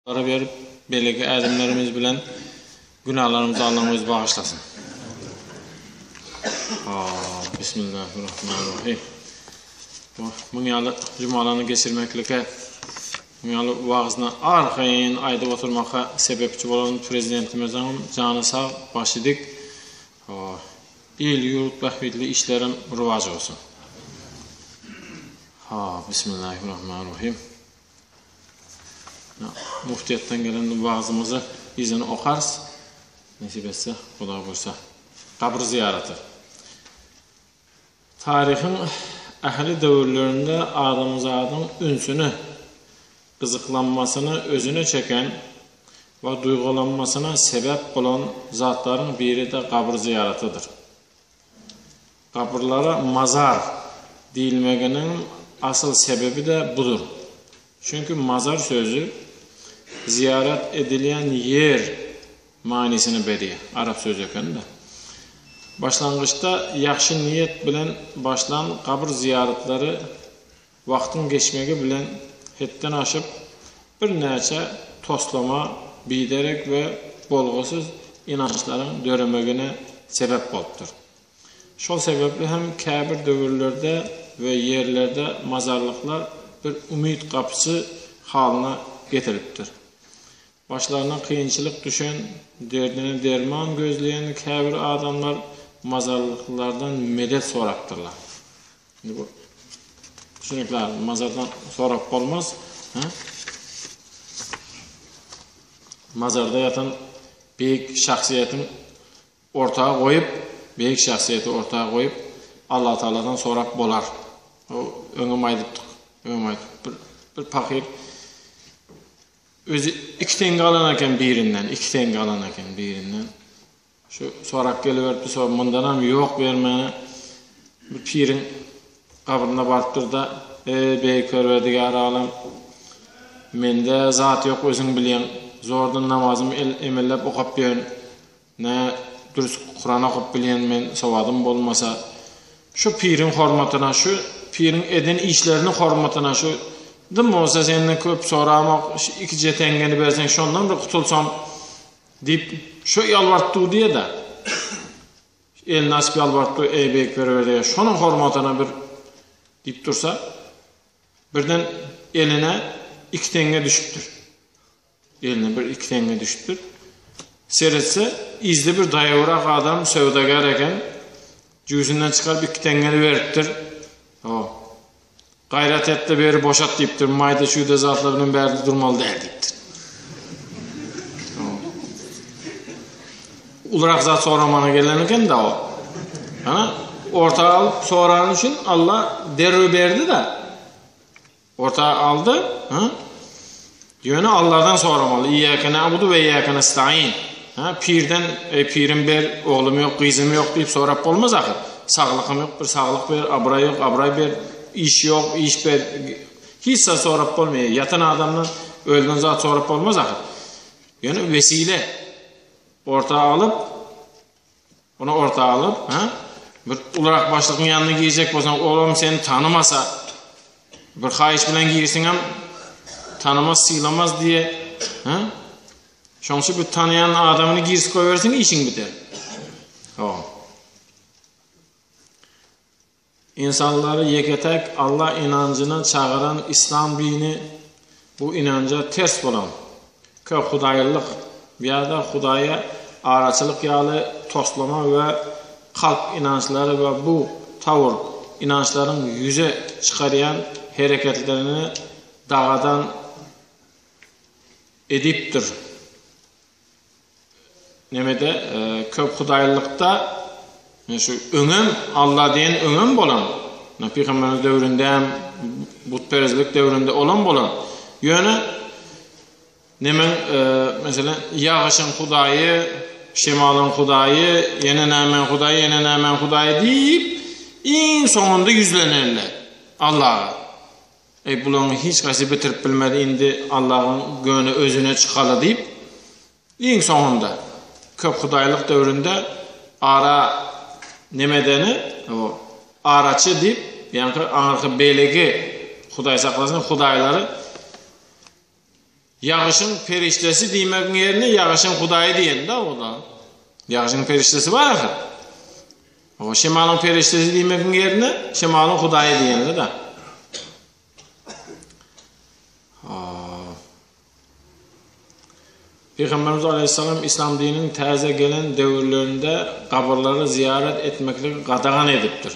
Berip, beleki ädimlerimiz bilen günahlarymyzy Allaň özi bagyşlasyn. Bismillahirrahmanirrahim. Muň ýaly jumalany geçirmeklike, muň ýaly wagyzyny arkaýyn aýdyp oturmaka sebepçi bolan prezidentimiziň jany sag, başy dik, il-ýurt bähbitli işlerem rowaç bolsun. Bismillahirrahmanirrahim. Muftiýatdan gelen wagzymyzy yzyny okarys. Nesip etse, Huda buýursa. Gabyr zyýaraty. Taryhyň ähli döwürlerinde adamzadyň ünsüni, gyzyklanmasyny özüne çeken we duýgulanmasyna sebäp bolan zatlaryň biri-de gabyr zyýaratydyr. Gabyrlara mazar diýilmeginiň asyl sebebi-de budur. Çünki mazar sözi zyýarat edilýän ýer manysyny berýär. Arap sözi eken-de. Başlangyçda ýagşy niýet bilen başlan gabyr zyýaratlary wagtyň geçmegi bilen hetden aşyp, birnäçe toslama, biderek we bolgusyz ynançlaryň döremegine sebäp bolupdyr. Şol sebäpli hem käbir döwürlerde we ýerlerde mazarlyklar bir umyt gapysy halyna getirilipdir. Başlaryna kynçylyk düşen, derdine derman gözleýän käbir adamlar mazarlyklardan medet sorapdyrlar. Indi bu düşünikli mazardan sorap bolmaz. Ha? Mazarda ýatan beýik şahsyýetiň Orta goýup, beýik şahsyýeti orta goýup, Allatagaladan sorap bolar. O öňem aýdypdyk. Öňem aýdyp, bir, bir pahyr özi iki teňňe alan eken birinden, iki teňňe alan eken birinden. Şu sorap geliberipdi, so mundanam ýok bermäne. Bir piriň gabryna barypdyr-da, Eý, beýik Perwerdigär alem, mende zat ýok, özüň bilýäň. Zordan namazymy el emellep okap ýörün. Nä dürs Kuran okap bilýän men sowadym bolmasa şu piriň hormatyna şu piriň eden işleriniň hormatyna şu dym bolsa senden köp soramok şu ikije teňňeni berseň şondan bir gutulsam diýip şu ýalbaryp dur diýe-de elini açyp ýalbaryp dur eý beýik perwerdigär şonuň hormatyna bir diýip dursa birden eline iki teňňe düşüpdir. Eline bir iki teňňe düşüpdir. Seretse, yzda bir daýawrak adam söwdagär eken. Jübüsinden çykaryp iki teňňeni beripdir. O. Gaýrat et-de beri boşat diýipdir. Maýda-çüýde zatlar bilen bärde durmaly däl diýipdir. Ulurak zat soramana gelen eken-de o. Ana, orta alyp sorany üçin Allah derrew berdi-de. Orta aldy, ha? Ýöne Allahdan soramaly. Iyyake na'budu we iyyake nesta'in. Ha, pirden, ey pirim ber, oglum ýok, gyzym ýok diýip sorap bolmaz ahyr. Saglykym ýok, bir saglyk ber, abraý ýok, abraý ber, iş ýok, iş ber. Hiç zat sorap bolmaýar. Ýatan adamdan ölden zat sorap bolmaz ahyr. Ýöne wesile orta alyp Ony orta alyp, ha? Bir ulurak başlygyň ýanyna girjek bolsaň, olam seni tanymasa, bir haýyş bilen girseňem tanymaz, sylamaz diýe, ha? Şoň üçin bir tanaýan adamyny girizip goýberseň işiň biter. Hawa. Ynsanlary ýeke-täk Alla ynanjyna çagyran yslam dini bu ynanja ters bolan köphudaýlylyk ýa-da Hudaýa araçylyk ýaly toslama we kalp ynançlary we bu tawur ynançlaryň ýüze çykarýan hereketlerini dagadan edipdir. Nemede köphudaýlylykda şu öňem Alla diýen öňem bolan, pygamberimiz döwründe hem butperezlik döwründe olan bolan. Ýöne nemeň meselem ýagyşyň hudaýy, şemalyň hudaýy, ýene nämäň hudaýy, ýene nämäň hudaýy diýip iň soňunda ýüzlenerler Allaha. Eý bularyň hiç haýsy bitirip bilmez indi Allahyň göni özüne çykaly diýip iň soňunda köphudaýlyk döwründe ara nemedeni o araçy diýip ýaňky aňyrky beýleki hudaý saklasyn hudaýlary. Ýagyşyň perişdesi diýmegiň ýerine ýagyşyň hudaýy diýen-de o-da. Ýagyşyň perişdesi bar ahyr. O şemalyň perişdesi diýmegiň ýerine şemalyň hudaýy diýende-de. Pygamberimiz aleyhisselam İslam dininiň täze gelen döwürlerinde gabyrlary zyýarat etmekligi gadagan edipdir.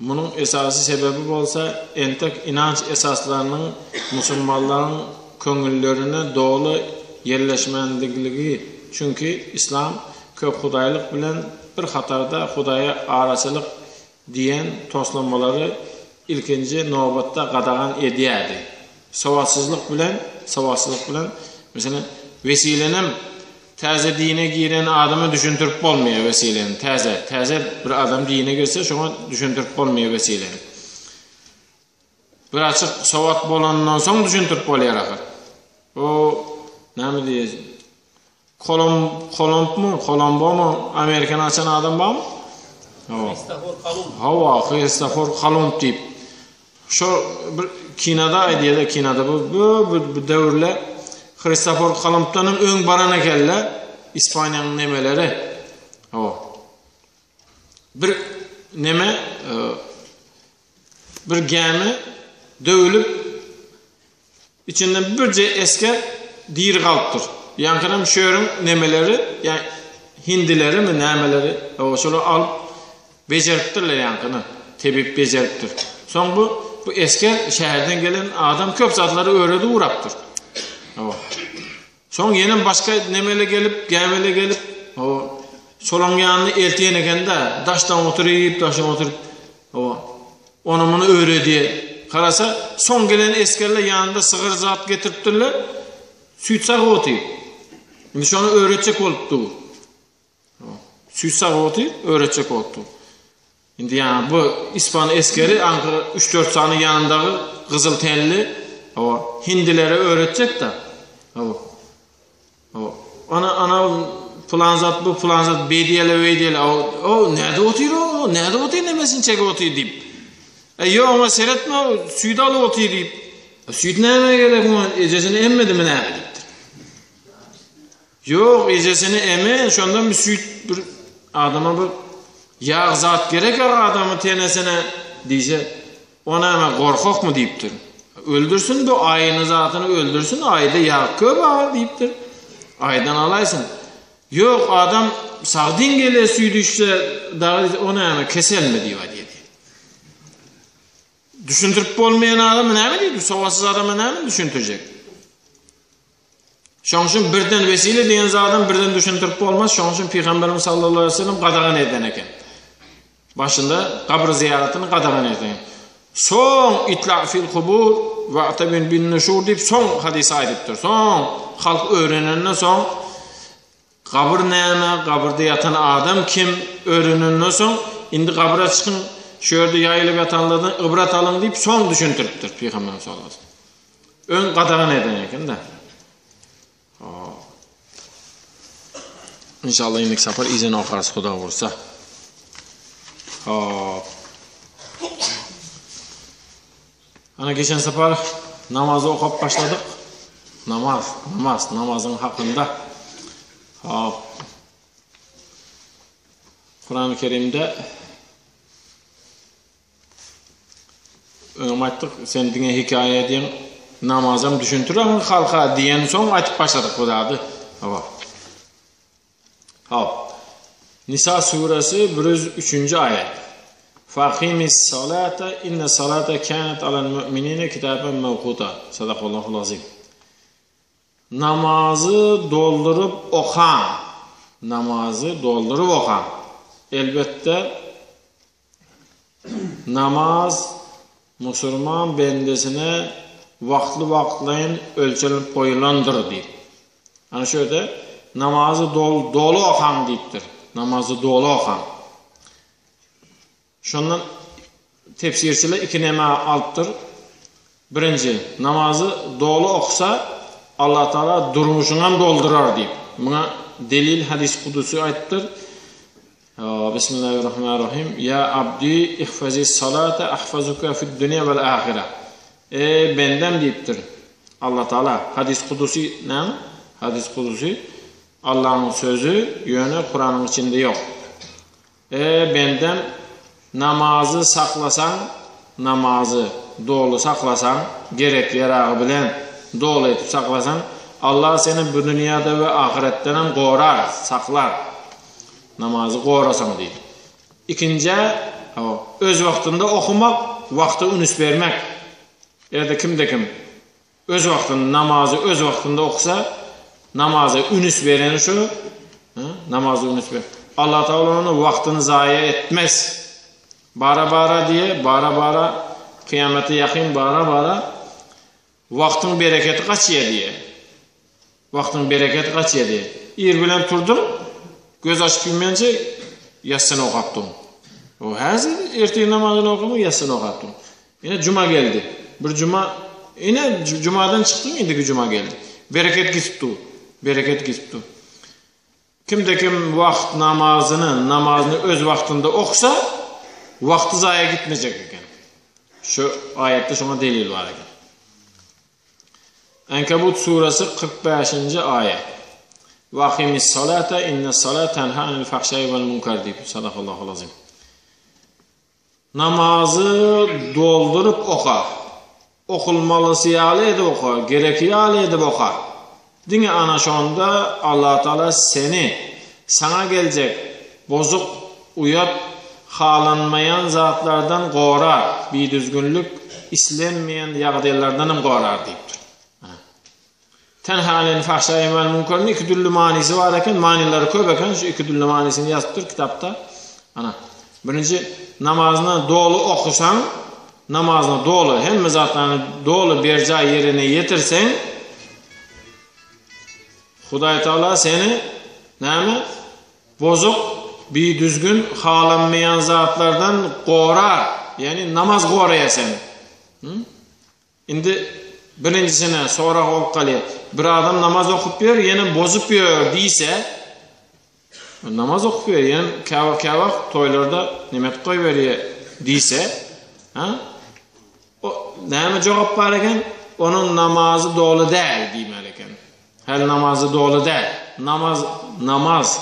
Munuň esasy sebebi bolsa entek inanç esaslarynyň musulmanlaryň köňüllerine doly ýerleşmändigligi, çünki islam köphudaýlyk bilen bir hatarda Hudaýa araçylyk diýen toslamalary ilkinji nobatda gadagan edýärdi. Sowatsyzlyk bilen, sowatsyzlyk bilen, meselem, wesilenem täze dine giren adama düşündirip bolmaýar wesileni, täze, täze bir adam dine girse şoňa düşündirip bolmaýar wesileni. Bir açyk sowat bolandan soň düşündirip bolýar ahyr. O näme diýýär? Kolom, Kolombmy, Kolombomy Amerikany açan adam barmy? Hawa. Hristofor Kolumb. Hawa, Hristofor Kolumb diýip. Şo bir kinoda aýdýar-da, kinoda bu bu, bu, bu döwürle Hristofor Kolumbdan hem öň baran ekenler Ispaniýanyň nemeleri. Hawa. Bir neme e, bir gämi döwülip Içinden birje esger diri galypdyr. Ýaňkynam şöriň nemeleri, ýa hindilerimi, nämeleri, hawa, şolary alyp bejeripdirler ýaňkyny. Tebip bejeripdir. Soň bu bu esger şäherden gelen adam köp zatlary öwredip ugrapdyr. Hawa. Soň ýenem başga nemele gelip, gämele gelip, hawa, şolaň ýanyna eltýän eken-de, daşdan oturyp, daşdan oturyp, hawa, ony-muny öwredýär. Garasa, soň gelen esgerler ýanynda sygyr zat getiripdirler, süýt sagyp otyr. Indi şony öwretjek bolup dur. Süýt sagyp otyr, öwretjek bolup dur. Indi ýa bu ispan esgeri aňky üç-dört sany ýanyndagy gyzyl tenli, hawa, hindilere öwretjek-de. Hawa. Hawa. Ana, ana pylan zat bu, pylan zat beýdiýele, beýdiýele. O, nädip otyr o, nädip otyr, nemesini çekip otyr diýip. E, ýok, oňa seretme, süýt alyp otyr diýip. E, süýt nämä gerek oňa, ejesini emmedimi näme diýipdir. Ýok, ejesini emen, şondan bir süýt bir adama bir ýag zat gerek adamyň tenesine diýse, o näme gorkakmy diýipdir. Öldürsin bu aýyny zatyny öldürsin, aýda ýag köp a diýipdir. Aýdan alaýsyn. Ýok, adam sagdyn gelýär süýt içse, dagy o näme keselmi diýip aýdýar. Düşündirip bolmaýan adama näme diýip, sowatsyz adama näme düşündirjek? Şoň üçin birden wesile diýen zadam birden düşündirip bolmaz. Şoň üçin Pygamberimiz sallallahu aleyhi ve sellem gadagan eden eken. Başynda gabyr zyýaratyny gadagan eden. Soň itla fil kubur we atabin bin nuşur diýip soň hadys aýdypdyr. Soň halk öwrenenden soň gabyr näme, gabyrda ýatan adam kim öwrenenden soň indi gabyra çykyň, şu ýerde ýaýylyp ýatanlardan ibrat alyň diýip soň düşündiripdir Pygamberimiz sallallahu aleyhi ve sellem. Öň gadagan eden eken-de. İnşallah indiki sapar izini okarys Huda buyursa. Hop. Ana geçen sapar namazy okap başladyk. Namaz, namaz, namazyň hakynda. Hop. Kur'an-ı Kerim'de Öňem aýtdyk, sen diňe hekaýa edýäň, namazam düşündireň halka diýen soň aýtyp başladyk bu zady. Hawa. Hop. Nisa suresi 103-nji aýat. Faqimis salata inne salata kanat alal mu'minina kitaban mawquta. Sadakallahul azim. Namazy dolduryp okaň. Namazy dolduryp okaň. Elbetde Namaz musurman bendesine wagtly-wagtlaýyn ölçenilip goýulandyr diýip. Ana şu ýerde namazy dol, doly okaň diýipdir. Namazy doly okaň. Şondan tefsirçiler iki neme alypdyr. Birinji, namazy doly oksa, Allah Taala durmuşyňam doldurar diýip. Muňa delil hadys kudusy aýdypdyr. Bismillahirrahmanirrahim. Ya abdi ihfazi salata ahfazuka fid dunya vel ahire. Eý, bendem diýipdir. Allatagala, hadys kudusy näme? Hadys kudusy Allanyň sözi, ýöne Kuranyň içinde ýok. Eý, bendem, namazy saklasaň, namazy doly saklasaň, gerek-ýaragy bilen doly edip saklasaň, Allah seni bu dünýäde we ahyretdenem gorar, saklar. Namazy gorasaň diýdi. Ikinjä, öz wagtynda okamak, wagta ünüs bermek. Erde kimde-kim öz wagtynda namazy öz wagtynda oksa, namaza ünüs beren şu, namaza ünüs ber. Allah Taala onu wagtyny zaýa etmez. Bara-bara diýe, bara-bara kyýamete ýakyn bara-bara wagtyň bereketi gaçýar diýe. Wagtyň bereketi gaçýar diýe. Ir bilen turduň, göz açyp ýumýança ýassyny okapdyň. O häzir ertir namazyny okamaň ýassyny okapdyň. Ine juma geldi. Bir juma ine jumadan çykdyň indiki juma geldi. Bereket gitip dur. Bereket gitip dur. Kimde kim wagt namazyny, namazyny öz wagtynda oksa, wagty zaýa gitmejek eken. Şu aýatda şoňa delil bar eken. Ankabut suresi 45-nji aýat. Ve akimis salata inne salate tenha anil fahşai vel munkar diýip. Sadakallahul azim. Namazy dolduryp oka. Okulmalysy ýaly edip oka, gereki ýaly edip oka. Diňe ana şonda Allatagala seni, saňa geljek bozuk, uýat, halanmaýan zatlardan gorar, bidüzgünlik, islenmeýän ýagdaýlardanam gorar diýipdir. Tenha anil fahşai vel münkerin iki dürli manysy bar eken, manylary köp eken, şu iki dürli manysyny ýazypdyr kitapda. Ana, birinji namazyny doly okusaň, namazyny doly, hemme zatlaryny doly berjaý ýerine ýetirseň, Hudaý Taala seni näme? Bozuk, bidüzgün, halanmaýan zatlardan gorar. Ýagny namaz goraýar seni. Indi birinjisine sorag bolup galýar. Bir adam namaz okup ýör, ýene bozup ýör diýse, namaz okup ýör, ýene käwagt käwagt toýlarda neme etip goýberýär diýse, ha? O näme jogap bar eken? Onuň namazy doly däl diýmeli eken. Häli namazy doly däl. Namaz namaz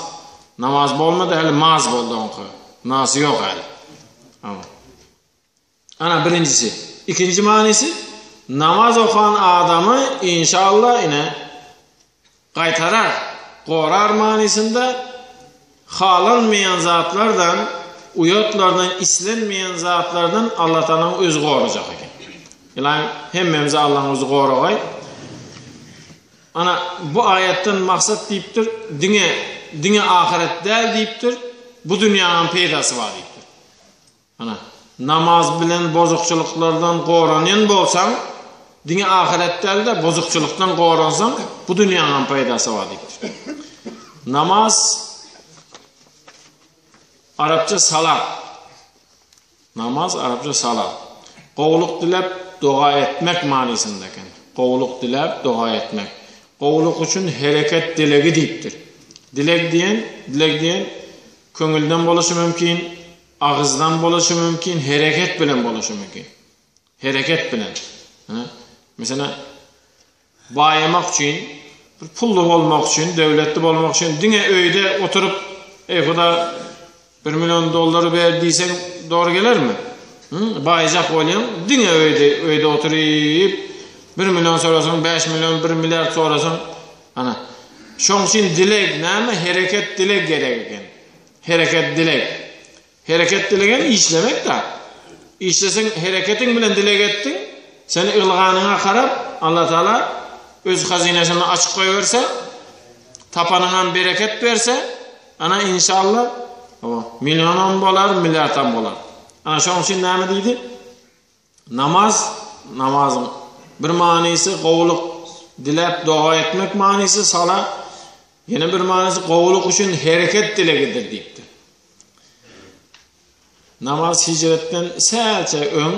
namaz bolmady, häli maz boldy oňky. Nasy ýok häli. Ana birinjisi. Ikinji manysy, namaz okan adamy inşallah ine gaýtarar, gorar manysynda halanmaýan zatlardan, uýatlardan, islenmeýän zatlardan Allah Taalanyň özi gorajak eken. Ylaýym hemmemizi Allah'yň özi goragaý. Ana bu aýatdan maksat diýipdir, diňe diňe ahyret däl diýipdir, bu dünýäniň peýdasy bar diýipdir. Ana, namaz bilen bozukçylyklardan goranýan bolsaň, diňe ahyret däl-de, bozukçylykdan goransaň, bu dünýäňem peýdasy bar diýipdir. Namaz arapça salat. Namaz arapça salat. Gowulyk diläp doga etmek manysynda eken. Gowulyk diläp doga etmek. Gowulyk üçin hereket dilegi diýipdir. Dileg diýen, dileg diýen köňülden boluşy mümkin, Agyzdan boluşy mümkin, hereket bilen boluşy mümkin. Hereket bilen. Mesela baýamak üçin, bir pully bolmak üçin, döwletli bolmak üçin diňe öýde oturyp, Ey Huda, 1 million dollary ber diýseň dogry gelermi? Hı? Baýajak bolýaň, diňe öýde öýde oturyp 1 million sorasaň, 5 million, 1 milliard sorasaň, ana. Şoň üçin dileg näme? Hereket dileg gerek eken. Hereket dileg. Hereket dileg hem işlemek da. Işleseň hereketiň bilen dileg etdiň, seni ylganyňa garap Allah Taala öz hazynasyny açyk goýberse, tapanyňam bereket berse, ana inşallah o millionam bolar, milliardam bolar. Ana şonuň üçin näme diýdi? Namaz, namazyň bir manysy gowulyk diläp doga etmek manysy sala, ýene bir manysy gowulyk üçin hereket dilegidir diýipdir. Namaz hijretden sähelçe öň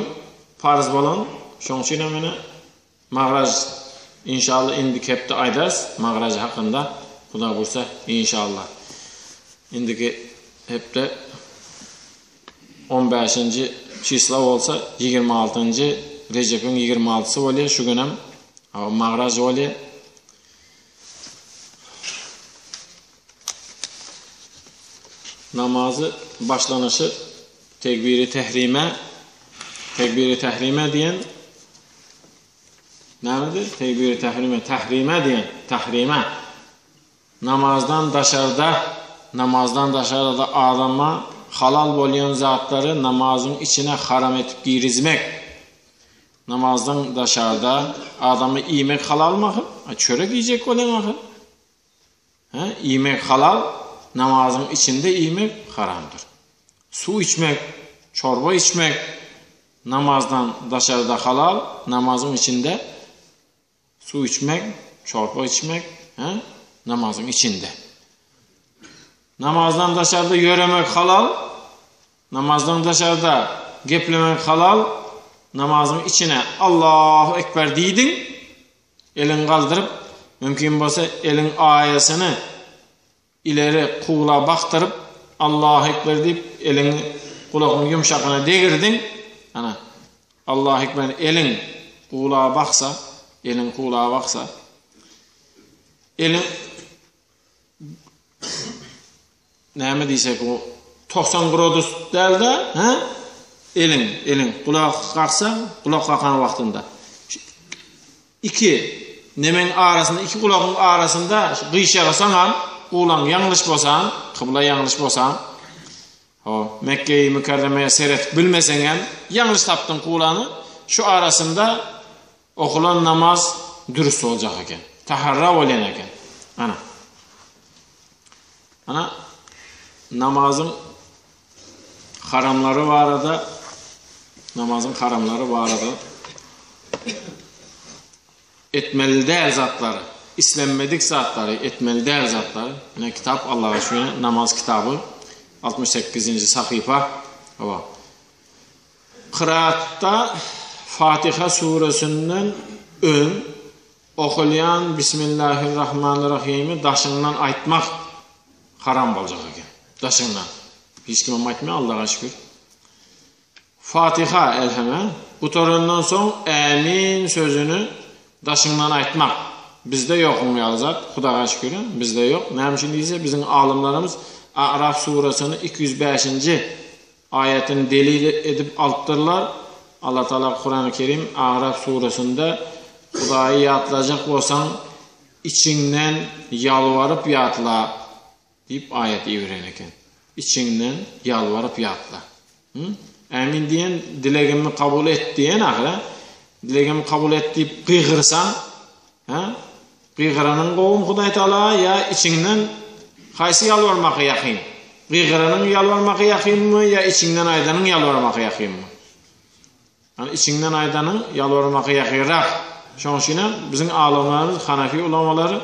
parz bolan, şoň üçin hem ene Magraj inşallah indiki hepde aýdarys Magraj hakynda Huda buýursa inşallah. Indiki hepde 15-nji çisla bolsa 26-njy. Rejebiň 26-sy bolýar, şu günem Magraj bolýar. Namazy başlanyşy tekbiri tehrime, tekbiri tehrime diýen nämedir? Tekbiri tehrime, tehrime diýen, tehrime. Namazdan daşarda, namazdan daşarda adama halal bolýan zatlary namazyň içine haram etip girizmek. Namazdan daşarda adama iýmek halalmy ahyr? A çörek iýjek bolýaň ahyr. Hä? Iýmek halal, namazyň içinde iýmek haramdyr. Suw içmek, çorba içmek namazdan daşarda halal, namazyň içinde Suw içmek, çorba içmek, hä? Namazyň içinde. Namazdan daşarda ýöremek halal, namazdan daşarda geplemek halal, namazyň içine Allahu Ekber diýdiň, eliňi galdyryp, mümkin bolsa eliň aýasyny ileri kula bakdyryp, Allahu Ekber diýip, eliňi gulagyň ýumşagyna degirdiň, ana, Allahu Ekber eliň gulaga baksa, eliň gulaga baksa, eliň näme diýsek o 90 gradus däl-de, hä? Eliň, eliň gulak kaksa, gulak kakan wagtynda. Iki nemeň arasynda, iki gulagyň arasynda gyşarsaňam, gulaň ýalňyş bolsaň, kybla ýalňyş bolsaň, ho, Mekge-i Mükerremeýe seretip bilmeseňem, ýalňyş tapdyň kulany, şu arasynda okulan namaz dürüst boljak eken. Taharra bolýan eken. Ana. Ana namazyň haramlary barada namazyň haramlary barada etmeli däl zatlary, islenmedik zatlary, etmeli däl zatlary. Ine kitap Allaha şükür namaz kitaby 68-nji sahypa. Hawa. Kyraatda Fatiha suresinden öň okulýan Bismillahirrahmanirrahimi daşyňdan aýtmak haram boljak eken. Daşyňdan. Hiç kimem aýtmaýar Allaha şükür. Fatiha elheme gutarandan soň Ämin sözüni daşyňdan aýtmak. Bizde ýok oň ýaly zat, Hudaga şükür, bizde ýok. Näme üçin diýse, biziň alymlarymyz A'raf suresyny 205-nji aýatyny delil edip alypdyrlar. Allah Taala Kurany Kerim A'raf suresinde Hudaýy ýatlajak bolsaň, içiňden ýalbaryp ýatla diýip aýat iberen eken. Içiňden ýalbaryp ýatla. Hı? Ämin diýen dilegimi kabul et diýen ahyr. Dilegimi kabul et diýip gygyrsaň, hä? Gygyranyň gowumy Hudaý Taala ýa içiňden haýsy ýalbarmagy ýakyn? Gygyranyň ýalbarmagy ýakynmy ýa içiňden aýdanyň ýalbarmagy ýakynmy? Ýani içiňden aýdanyň ýalbarmagy ýakynrak. Şonuň üçin hem biziň alymlarymyz, Hanafi ulamalary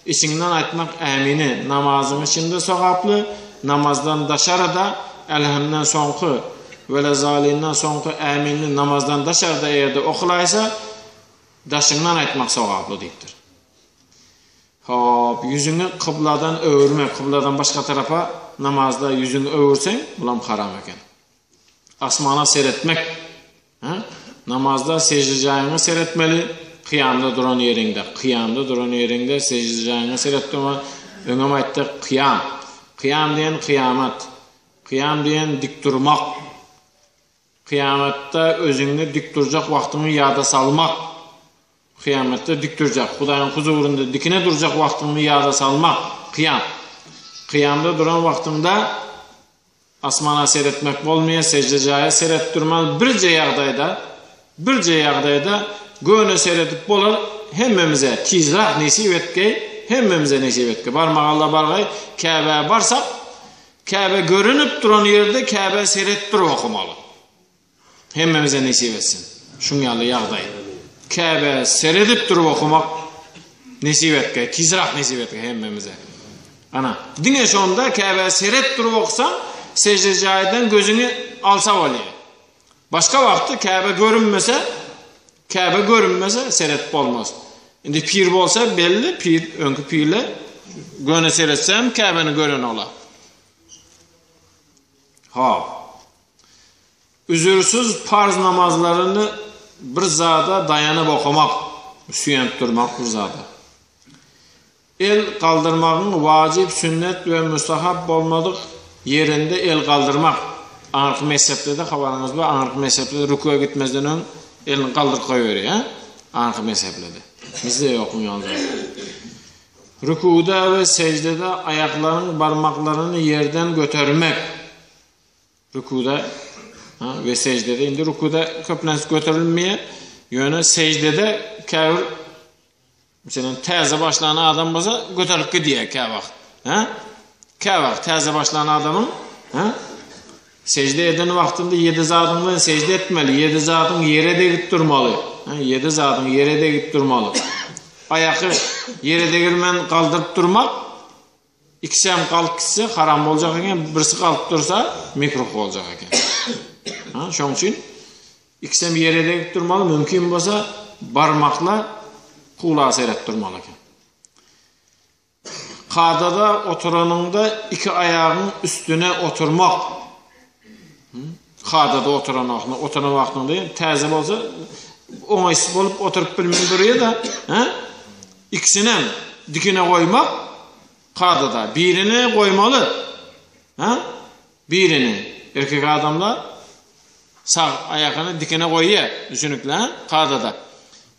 içiňden aýtmak ämini namazyň içinde sogaply, namazdan daşarada Elhamdan soňky Welezalinden soňky äminini namazdan daşarda eger-de okulaýsa, daşyňdan aýtmak sogaply diýipdir. Hop, ýüzüňi kybladan öwürme, kybladan başga tarapa namazda ýüzüňi öwürseň, bulam haram eken. Asmana seretmek, ha? Namazda sejde jaýyňa seretmeli, kyýamda duran ýeriňde, kyýamda duran ýeriňde sejde jaýyňa seretmeli. Öňem aýtdyk, kyýam. Kyýam diýen kyýamat. Kyýam diýen dik durmak. Kyýamatda özüňi dik durjak wagtyňy ýada salmak. Kyýamatda dik durjak, Hudaýyň huzurynda dikine durjak wagtyňy ýada salmak. Kyýam. Kyýamda duran wagtyňda asmana seretmek bolmaýar, sejde jaýa seretip durmaly. Birje ýagdaýda, birje ýagdaýda göne seredip bolar, hemmemize tizräk nesip etgeý, hemmemize nesip etgeý. Barmagalla bargaý, Käbä barsak, Käbe görünip duran ýerde Käbä seret durup okamaly. Hemmemize nesip etsin. Şuň ýaly ýagdaý. Käbä seredip durup okamak nesip etge, tizräk nesip etge hemmemize. Ana, diňe şonda Käbä seret durup oksaň, sejde jaýdan gözüňi alsa bolýar. Başga wagtda Käbe görünmese, Käbe görünmese seret bolmaz. Indi pir bolsa belli, pir, öňki pirler göne seretse hem Käbeni gören ola. Ha. Üzürsüz parz namazlaryny. bir zada daýanyp okamak, süýenip durmak bir zada. El galdyrmagyň wajyp, sünnet we mustahap bolmadyk ýerinde el galdyrmak. Aňyrky mezheplerde habaryňyz bar, aňyrky mezheplerde rüküe gitmezden öň elini galdyryp goýberýär, hä? Aňyrky mezheplerde. Bizde ýok muň ýaly zat. Rüküde we seždede aýaklaryň barmaklaryny ýerden götermek. Rüküde we seždede indi rüküde köplenç göterilmeýär. Ýöne seždede käbir Meselem, täze başlan adam bolsa göterip gidýär käwagt. Hä? Käwagt täze başlan adamyň, hä? Sejde eden wagtynda ýedi zadyň bilen sejde etmeli, ýedi zadyň ýere degip durmaly. Hä? Ýedi zadyň ýere degip durmaly. Aýaky ýere degirmän galdyryp durmak, ikisem galyp gitse haram boljak eken, birisi galyp dursa mekruh boljak eken. Ha, şoň üçin Ikisem ýere degip durmaly, mümkin bolsa barmakla kulaga seret durmaly eken. Kadada oturanyňda iki aýagyň üstüne oturmak. Kadada oturan wagtyňda, oturan wagtyňda täze bolsa oňaýsyz bolup oturyp bilmän durýar-da, hä? Ikisinem dikine goýmak kadada. Birini goýmaly. Hä? Birini erkek adamlar sag aýagyny dikine goýýar, düşünikli, hä? Kadada.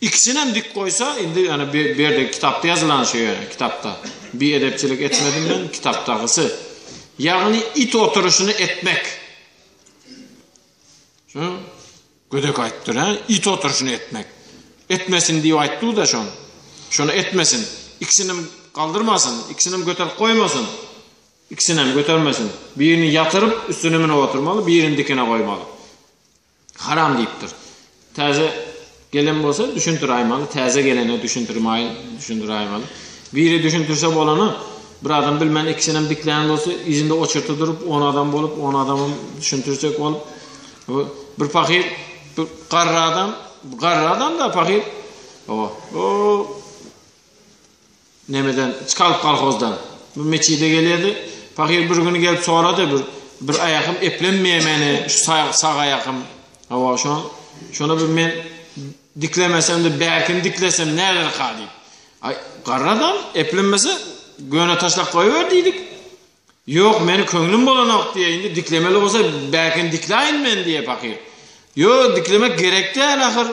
Ikisinem dik goýsa, indi ýöne bu ýerde kitapda ýazylan şu ýöne, kitapda. Biedepçilik etmedim men, kitapdagysy. Ýagny it oturyşyny etmek. Şu gödek aýtdyr, hä? It oturyşyny etmek. Etmesin diýip aýtdy-da şony. Şony etmesin. Ikisinem galdyrmasyn, ikisinem göterip goýmasyn. Ikisinem götermesin. Birini ýatyryp, üstüne münüp oturmaly, birini dikine goýmaly. Haram diýipdir. Täze gelen bolsa düşündiräýmaly, täze gelene düşündirmäý, düşündiräýmaly. Biri düşündirse bolany, bir adam bilmän ikisinem diklän bolsa, yzynda oçurta durup, on adam bolup, on adamam düşündirjek bolup, bir pahyr, bir garry adam, garry adam-da pahyr, o, o, Nemeden, çykalyp kolhozdan. Bu metjide gelýärdi. Pahyr bir güni gelip sorady, bir bir aýakym eplenmeýär meni, şu sag, sag aýakym. Hawa, şo, şony bir men diklemesem-de bärkini diklesem näderka diýip. Aý, garry adam eplenmese göne taşlap goýber diýdik. Ýok, meni köňlüm bolanok diýýär. Indi diklemeli bolsa bärkini dikläýin men diýýär pahyr. Ýok, diklemek gerek däl ahyr.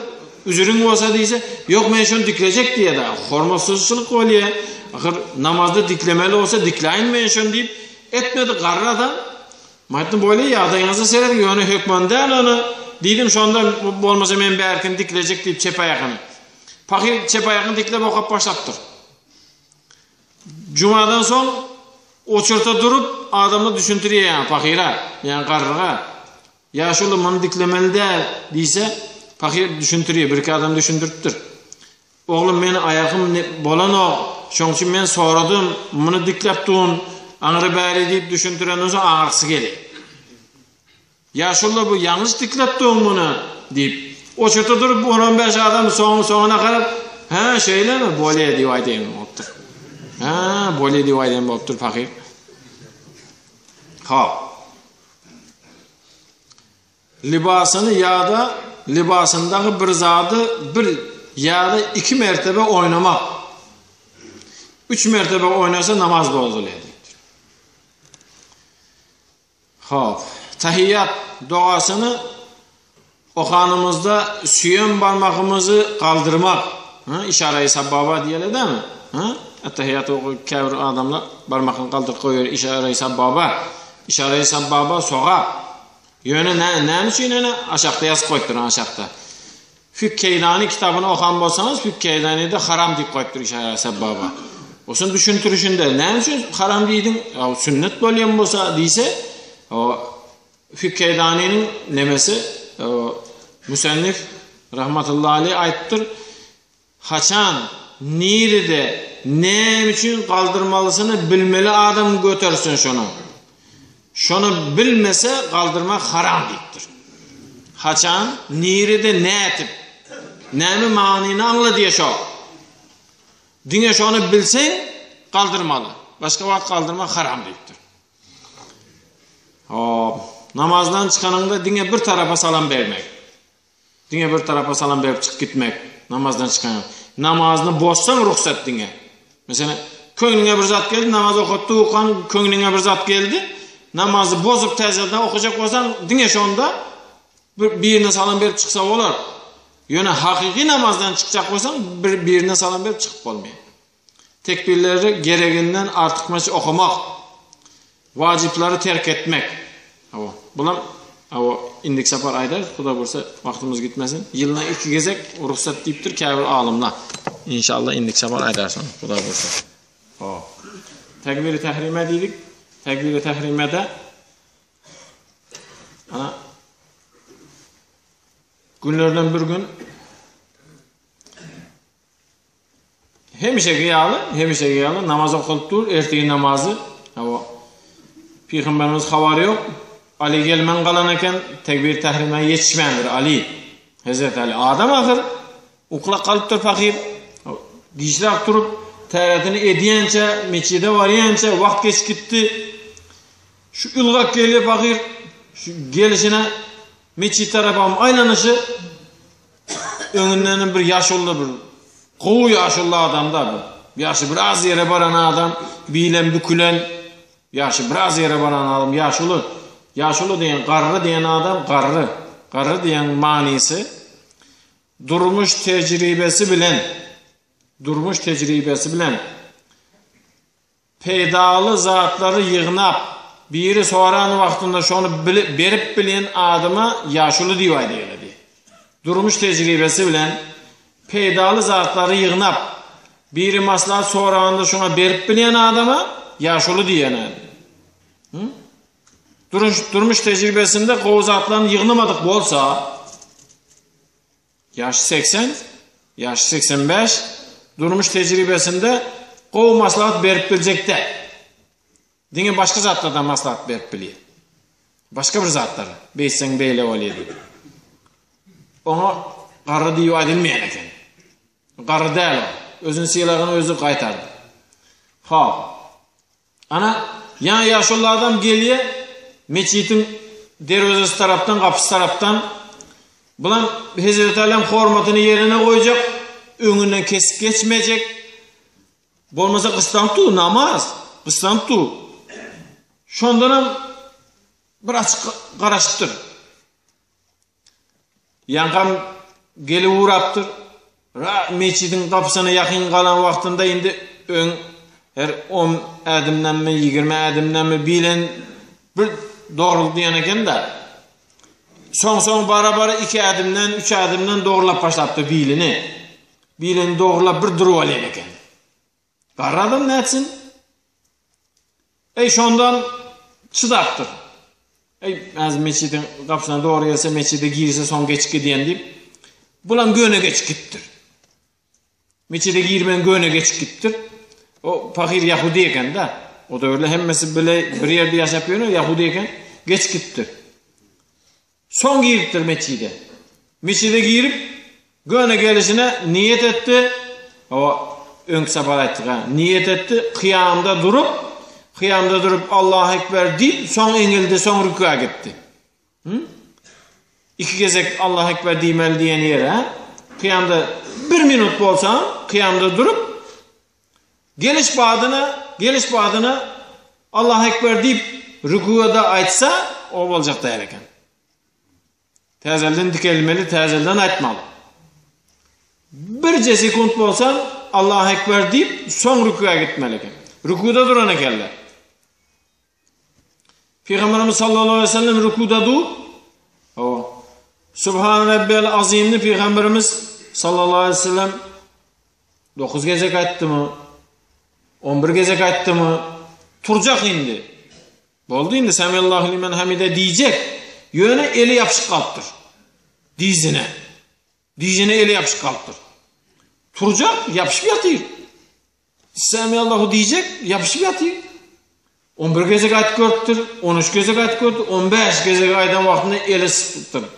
Üzüriň bolsa diýse, ýok men şony diklejek diýýär-de. Hormatsyzçylyk bolýar. Ahyr namazda diklemeli bolsa dikläýin men şony diýip, etmedi garry adam. Aýtdym, bolýar ýagdaýyňyza serediň, ýöne hökman däl ony. Diýdim, şonda bolmasa men bärkini diklejek diýip çep aýagyny. Pahyr çep aýagyny diklep okap başlapdyr. Jumadan soň oçurta durup adamlar düşündirýär ýaňy pahyra, ýaňy garryga. Ýaşuly muny diklemeli däl diýse, pahyr düşündirýär, birki adam düşündiripdir. Oglum meni aýagym bolanok, şoň üçin men soradym, muny dikläp dun, aňry bäri diýip düşündirenden soň aňyrksy gelýär. Ýaşuly bu ýalňyş dikläp dur muny diýip, oçurda durup on-on bäş adam soň soňuna garap, Hä, şeýlemi, bolýa diýip aýdaýan bolupdyr. Hä, bolýa diýip aýdaýan bolupdyr pahyr. Hop. Lybasyny ýa-da lybasyndaky bir zady bir ýa-da iki mertebe oýnamak. Üç mertebe oýnasa namaz bozulýar diýipdir. Hop. Tahiýýat dogasyny okanymyzda süýem barmagymyzy galdyrmak, ha, işara-i sabbaba diýeli dämi? Ha? Tahiýýat oky käbir adamlar barmagyny galdyryp goýar işara-i sabbaba. Işara-i sabbaba sogap. Ýöne näme üçin ene aşakda ýazyp goýupdyr aşakda. Fik Keýlani kitabyny okan bolsaňyz, Fik Keýlanide haram diýip goýupdyr işara sabbaba. Osun düşündirişinde näme üçin haram diýdiň? Ýa sünnet bolýan bolsa diýse, o Fik Keýlaniniň nemesi, musannif rahmatullahi aleyh aýtdyr, haçan, nirede, näme üçin galdyrmalysyny bilmeli adam götersin şony. Şony bilmese galdyrmak haram diýipdir. Haçan, nirede, nätip, näme manyny aňladýar şo. Diňe şony bilseň galdyrmaly. Başga wagt galdyrmak haram diýipdir. Hop, namazdan çykanyňda diňe bir tarapa salam bermek. Diňe bir tarapa salam berip çykyp gitmek, namazdan çykan. Namazyny bozsaň rugsat diňe. Meselem, köňlüňe bir zat geldi, namaz okatdy, okan köňlüňe bir zat geldi. Namazy bozup täzeden okajak bolsaň, diňe şonda bir birine salam berip çyksa bolar. Ýöne hakyky namazdan çykjak bolsaň, bir birine salam berip çykyp bolmaýar. Tekbirleri gereginden artykmaç okamak. Wajyplary terk etmek. Hawa, bulam hawa indiki sapar aýdarys, Huda buýursa wagtymyz gitmesin. Ýylyna iki gezek rugsat diýipdir käbir alymlar. Inşallah indiki sapar aýdarys ony, Huda buýursa. Hawa. Tekbiri tährime diýdik. Tekbiri tährimede ana günlerden bir gün Hemişeki ýaly, hemişeki ýaly namaz okalyp dur, ertir namazy. Hawa. Pygamberimiz habary ýok. Ali gelmän galan eken, tekbir tährime ýetişmändir Ali. Hezreti Ali adam ahyr uklap galypdyr pahyr. Giçräk turup, täretini edýänçä, mesjide barýança wagt geçip gitdi. Şu ylgap gelýär pahyr, şu gelişine mesjit tarapam aýlanyşy Öňünden bir ýaşuly bir gowy ýaşuly adam-da bu. Ýaşy biraz ýere baran adam, bilem bükülen, ýaşy biraz ýere baran adam, ýaşuly. Ýaşuly diýen, garry diýen adam, garry. Garry diýen manysy durmuş tejribesi bilen, durmuş tejribesi bilen Peýdaly zatlary ýygnap, biri soran wagtynda şony berip bilýän adama ýaşuly diýip aýdylýardy. Durmuş tejribesi bilen peýdaly zatlary ýygnap, biri maslahat soranda şoňa berip bilýän adama ýaşuly diýýärler. Durmuş, durmuş tejribesinde gowy zatlaryny ýygnamadyk bolsa, Ýaşy 80, ýaşy 85, durmuş tejribesinde gowy maslahat berip biljek däl. Diňe başga zatlardan maslahat berip bilýär. Başga bir zatlar, beýtseň beýle bolýar diýip. Oňa garry diýip aýdylmaýan eken. Garry däl o. Özüni sylagyny özi gaýtardy. Hop. Ana, ýaňy ýaşuly adam gelýär, metjitiň derwezesi tarapdan, gapysy tarapdan. Bulam Hezreti Alyň hormatyny ýerine goýjak, öňünden kesip geçmejek. Bolmasa gyssanyp dur, namaz, gyssanyp dur. Şondanam bir açyk garaşypdyr. Ýaňkam gelip ugrapdyr. Ra metjidiň gapysyna ýakyn galan wagtynda indi öň her on ädimdenmi, ýigrimi ädimdenmi bilen bir dogrulyk diýen eken-de. Soň-soň bara-bara iki ädimden, üç ädimden dogrulap başlapdyr bilini. Bilini dogrulap bir durup alýan eken. Garry adam nätsin? Eý, şondan çydapdyr. Eý, häzir metjidiň gapysyna dogry gelse, metjide girse, soň geçip gidýän diýip, bulam göne geçip gitdir. Metjide girmän göne geçip gitdir. O pahyr ýahudi eken-de. O döwürde hemmesi bile bir ýerde ýaşap ýöne ýahudi eken, geçip gitdir. Soň giripdir metjide. Metjide girip, göne gelişine niýet etdi. Hawa, öňki sapar aýtdyk ha. Niýet etdi, kyýamda durup, kyýamda durup Allahu ekber diýip, soň eňildi, soň rüküä gitdi. Hı? Iki gezek Allahu ekber diýmeli diýen ýere, kyýamda bir minut bolsa, kyýamda durup geliş badyna, geliş badyna Allahu Ekber diýip rüküde aýtsa, o boljak däl eken. Täzelden dikelmeli, täzelden aýtmaly. Birje sekunt bolsa Allahu Ekber diýip, soň rüküe gitmeli eken. Rüküde duran ekenler. Peygamberimiz sallallahu aleyhi ve sellem rükuda dur. Hawa. Subhan Rabbel Azimni Peygamberimiz sallallahu aleyhi ve sellem 9 gezek aýtdymy? 11 gezek aýtdymy? Turjak indi. Boldy indi Semiallahu limen hamide diýjek. Ýöne eli ýapyşyp galypdyr. Dizine. Dizine eli ýapyşyp galypdyr. Turjak, ýapyşyp ýatyr. Semiallahu diýjek, ýapyşyp ýatyr. 11 gezek aýdyp görüpdir, 13 gezek aýdyp görüpdir, 15 gezek aýdan wagtynda eli sypypdyr.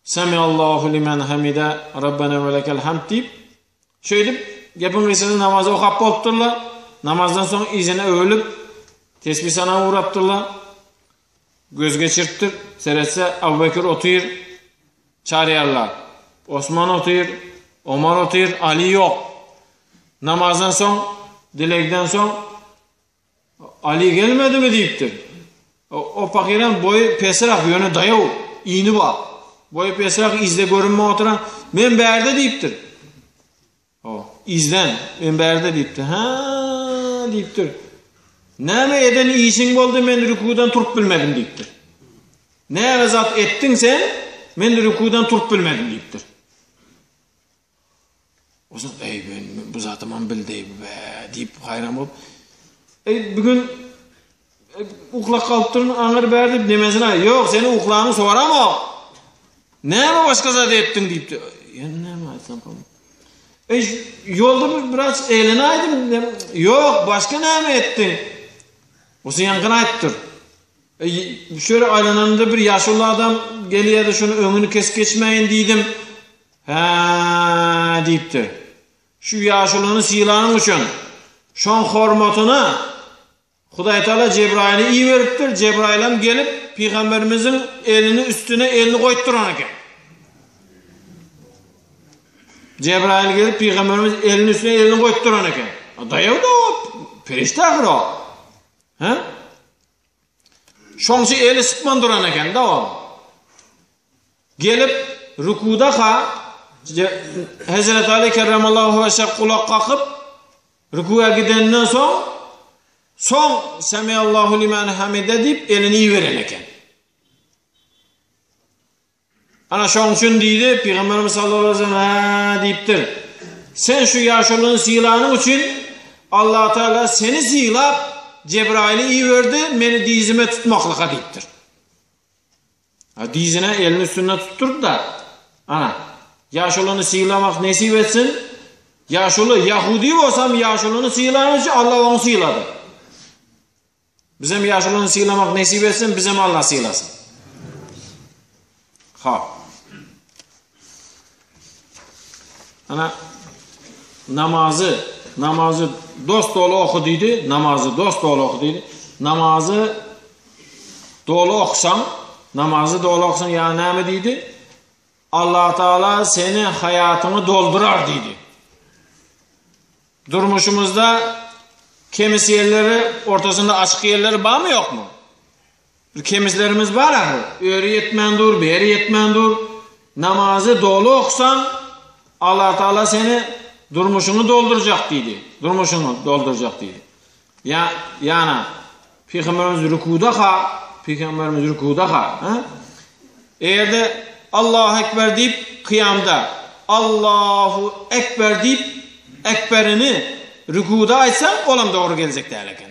Semiallahu limen hamide, Rabbena we lekel hamd diýip, şeýdip gepiň gysgasy namazy okap bolupdyrlar. Namazdan soň yzyna öwrülip, tesbih sanap ugrapdyrlar. Göz geçiripdir, seretse Abu Bekir otyr. Çaryýarlar. Osman otyr, Omar otyr, Ali ýok. Namazdan soň, dilegden soň Ali gelmedimi diýipdir. O, o pahyram boýy pesräk, ýöne daýaw, ini bar. Boýy pesräk, izde görünmän oturan, men bärde diýipdir. O, izden, men bärde diýipdir. Hä, diýipdir. Näme eden işiň boldy, men rükudan turup bilmedim diýipdir. Näme zat etdiň sen, men rükudan turup bilmedim diýipdir. Ozan, eý, ben bu zatymam bildi, be, diýip haýran bolup, eý, bugün uklap galypdyryn, aňyr bär diýip, nemesine, ýok, seni uklaňy soramok. Näme başga zat etdiň diýipdi. Ýene näme aýtsam, Eý, ýolda bir biraz eýlenäýdim, ýok, başga näme etdiň? Osa ýaňkyny aýtdyr. Eý, şu ýere aýlanamda bir ýaşuly adam gelýärdi, şuny öňüni kesip geçmäýin diýdim. Hä, diýipdir. Şu ýaşulyny sylanyň üçin, şoň hormatyna Hudaýtagala Jebraýyly iberipdir, Jebraýylam gelip, pygamberimiziň elini üstüne elini goýup duran eken. Jebraýyl gelip, pygamberimiz elini üstüne elini goýup duran eken. Daýaw-da o, perişde ahyr o. Hä? Şoň üçin eli sypman duran eken-de ol. Gelip rükudaka Hezreti Ali kerremallahu weçhe gulak kakyp rükuwa gidenden soň soň Semiallahu limen hamide diýip elini iberen eken. Ana şoň üçin diýdi Pygamberimiz sallallahu aleyhi ve sellem hä diýipdir. Sen şu ýaşulyny sylanyň üçin Allah Teala seni sylap Jebraýyly iberdi meni dizime tutmaklyka diýipdir. Ha dizine elini üstünde tutdurdy da. Ana ýaşulyny sylamak nesip etsin. Ýaşuly Ýahudi bolsam ýaşulyny sylanyň üçin Allah ony sylady. Bizem ýaşulyny sylamak nesip etsin, bizem Allah sylasyn. Ha. Ana namazy, namazy dost doly oku diýdi, namazy dost doly oku diýdi. Namazy doly okusaň, namazy doly okusaň ýa näme diýdi? Allah Taala seni haýatyňy doldurar diýdi. Durmuşymyzda kemis ýerleri, ortasynda açyk ýerleri barmy ýokmy? Bir kemislerimiz bar ahyr. Öri ýetmän dur, beri ýetmän dur. Namazy doly oksaň, Allah Taala seni durmuşyňy doldurjak diýdi. Durmuşyňy doldurjak diýdi. Ýa ýana Pygamberimiz rükuda ha, Pygamberimiz rükuda ha, ha? Eger-de Allahu ekber diýip kyýamda Allahu ekber diýip ekberini rükuda aýtsaň, olam dogry geljek däl eken.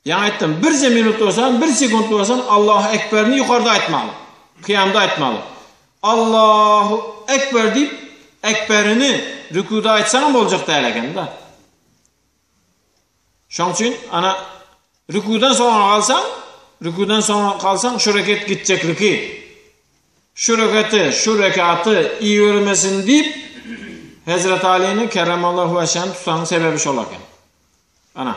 Ýaňy aýtdym, birje minut bolsam, bir sekunt bolsam Allahu ekberini ýokarda aýtmaly. Kyýamda aýtmaly. Allahu ekber diýip ekberini rükuda aýtsaňam boljak däl eken-de. Şoň üçin ana rükudan soňa galsaň, rükudan soňa galsaň şu reket gitjekliki. Şu reketi, şu rekaty ibermesin diýip Hezret Alyny kerremallahu weçheni tutanyň sebebi şol eken. Ana.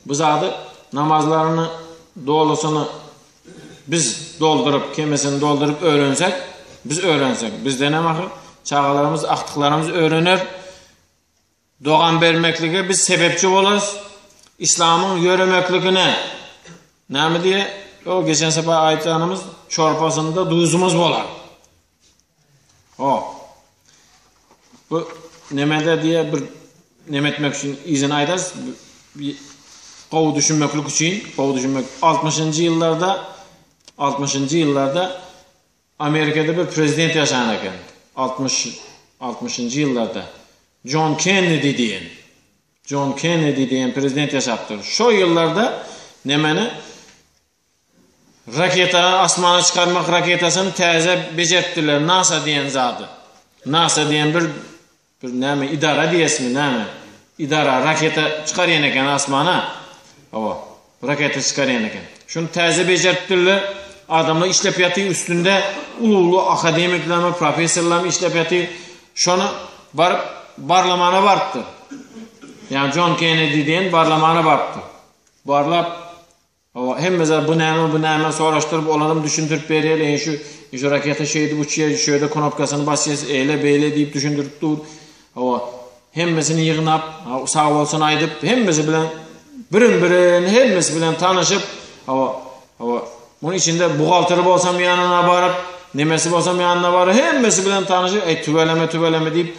Bu zady namazlaryny dolusyny biz dolduryp, kemisini dolduryp öwrensek, biz öwrensek, bizdenem ahyr çagalarymyz, agtyklarymyz öwrener. Dogan bermeklige biz sebepçi bolarys. Islamyň ýöremekligine näme diýe? O geçen sefer aýtganymyz çorpasynda duzumyz bolar. O. Bu nemede diýe bir neme etmek üçin izin aýdarys. Gowy düşünmeklik üçin, gowy düşünmek 60-njy ýyllarda 60-njy ýyllarda Amerikada bir prezident ýaşan eken. 60 60-njy ýyllarda Jon Kennedi diýen. Jon Kennedi diýen prezident ýaşapdyr. Şo ýyllarda nemeni raketa asmana çykarmak raketasyny täze bejertdiler. NASA diýen zady. NASA diýen bir Bir näme idara diýesmi näme? Idara raketa çykarýan eken asmana. Hawa, raketa çykarýan eken. Şuny täze bejeripdirler. Adamlar işläp ýatyr üstünde uly-uly akademiklermi, professorlarmy işläp ýatyr. Şony baryp barlamana barypdyr. Ýa Jon Kennedy diýen barlamana barypdyr. Barlap. Hawa, hemme zat bu näme, bu näme soraşdyryp, olaram düşündirip berýär, eý şu, şu raketa şeýdip uçýar, şu ýerde knopkasyny basýas, eýle, beýle diýip düşündirip dur. Hawa, hemmesini ýygnap, sag bolsun aýdyp, hemmesi bilen birin-birin hemmesi bilen tanyşyp, hawa, hawa, munuň içinde buhgalteri bolsam ýanyna baryp, nemesi bolsam ýanyna baryp, hemmesi bilen tanyşyp, eý tüweleme, tüweleme diýip,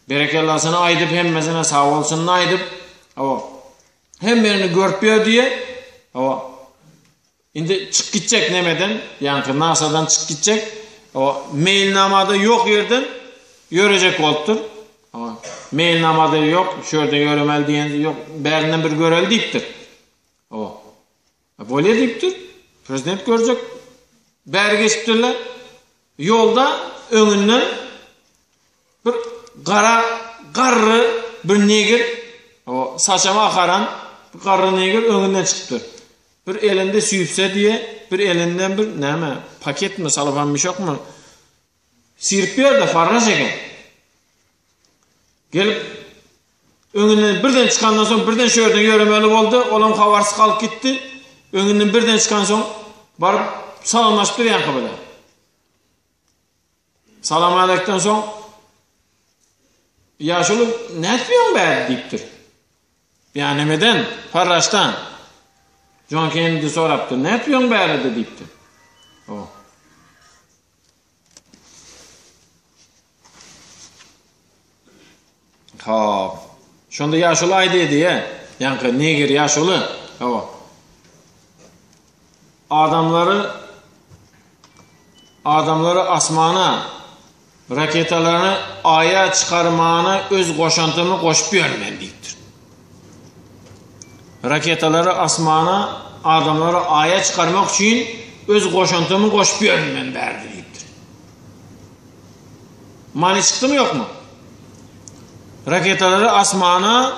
berekellasyny aýdyp, hemmesine sag bolsunyny aýdyp, hawa, Hemmerini görüp ýör diýe. Hawa. Indi çyk gitjek nemeden, ýaňky NASA-dan çyk gitjek. Hawa, meýilnamada ýok ýerden ýörejek bolupdyr. Hawa, meýilnamada ýok, şu ýerden ýöremeli diýen ýok, bärinden bir göreli diýipdir. Hawa. Bolýa diýipdir. Prezident görjek. Bäri geçipdirler. Ýolda öňünden bir gara garry bir negr, o saçam akaran bir garry negr öňünden çykypdyr. Bir elinde süýüpse diýe, bir elinden bir näme, paketmi, salofan mişokmy? Sirip ýerde farraş eken. Gelip öňünden birden çykandan soň birden şu ýerden ýöremeli boldy. Olam habarsyz galyp gitdi. Öňünden birden çykan soň baryp salamlaşypdyr ýaňky bilen. Salam aleykden soň Ýaşuly nätip ýöň bärde diýipdir. Ýa nemeden? Farraşdan. Jon Kennedy sorapdyr. Nätip ýöň bärde diýipdir. O. Hop. Şonda ýaşuly aýdy diýe. Ýaňky neger ýaşuly. Hawa. Adamlary adamlary asmana raketalaryny aýa çykarmana öz goşantymy goşup ýörün men diýipdir. Raketalary asmana adamlary aýa çykarmak üçin öz goşantymy goşup ýörün men bärde diýipdir. Many çykdymy ýokmy? Raketalary asmana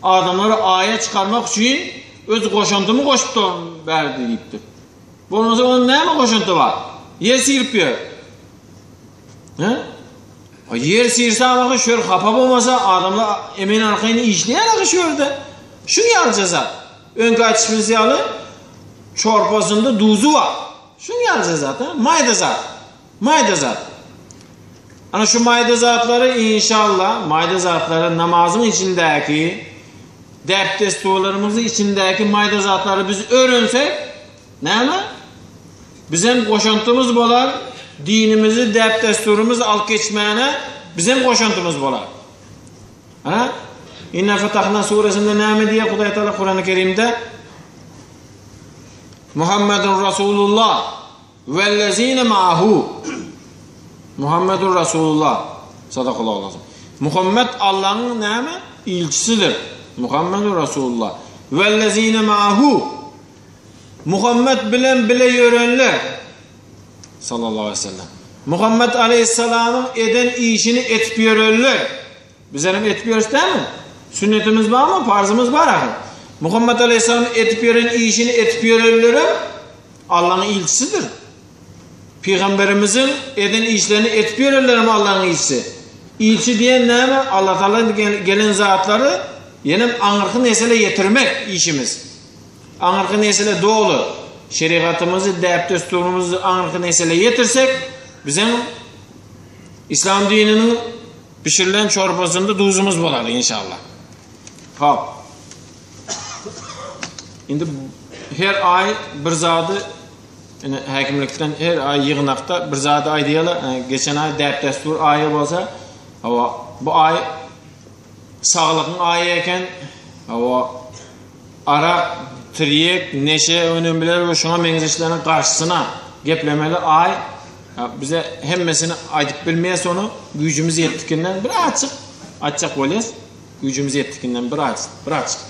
adamlary aýa çykarmak üçin öz goşantymy goşup bärde diýipdir. Bolmasa onuň näme goşanty bar? Ýer sirip ýör. He? O ýer sirse aňa şör hapa bolmasa adamlar emen arkaýyn işleýär aňa şörde. Şuň ýalyja zat. Öňki aýdyşymyz ýaly çorpasynda duzy bar. Şuň ýalyja zat, ha? Maýda zat. Maýda zat. Ana şu maýda zatlary inşallah, maýda zatlary namazyň içindäki däp-dessurlarymyzyň içindäki maýda zatlary biz öwrensek, näme? Bizem goşantymyz bolar, dinimizi, däp-dessurymyzy alyp geçmäne bizem goşantymyz bolar. Ana, Inna Fatahna suresinde näme diýýär Hudaý Taala Kurany Kerimde? Muhammedun Rasulullah wellezine ma'ahu. Muhammedun Rasulullah. Sadakallahu azim. Muhammed Allah'ın näme? İlçisidir. Muhammedun Rasulullah. Wellezine ma'ahu. Muhammed bilen bile ýörenler sallallahu aleyhi ve sellem. Muhammed aleyhisselamyň eden işini etip ýörenler. Bizlerem etip ýörüs dälmi? Sünnetimiz barmy? Parzymyz bar ahyr. Muhammed aleyhisselam etip ýören işini etip ýörenlerem Allah'ın ilçisidir. Peygamberimiziň eden işlerini etip ýörenlerem Allah'ın ilçisi. İlçi diýen näme? Allah Taala gelen zatlary ýenem aňyrky nesele ýetirmek işimiz. Aňyrky nesile doly şerigatymyzy, däp-dessurymyzy aňyrky nesile ýetirsek, biziň İslam dininiň bişirilen çorbasynda duzumyz bolar inşallah. Hop. Indi her aý bir zady ine häkimlikden her aý ýygnakda bir zady aýdýarlar. Geçen aý däp-dessur aýy bolsa, hawa, bu aý saglygyň aýy eken. Hawa, arak, tirýek, neşe önümleri we şuňa meňzeşleriň garşysyna geplemeli aý. Bize hemmesini aýdyp bilmeýäs ony. Güýjümiz ýetdikinden birazjyk aýtjak bolýas. Güýjümiz ýetdikinden biraz, birazjyk.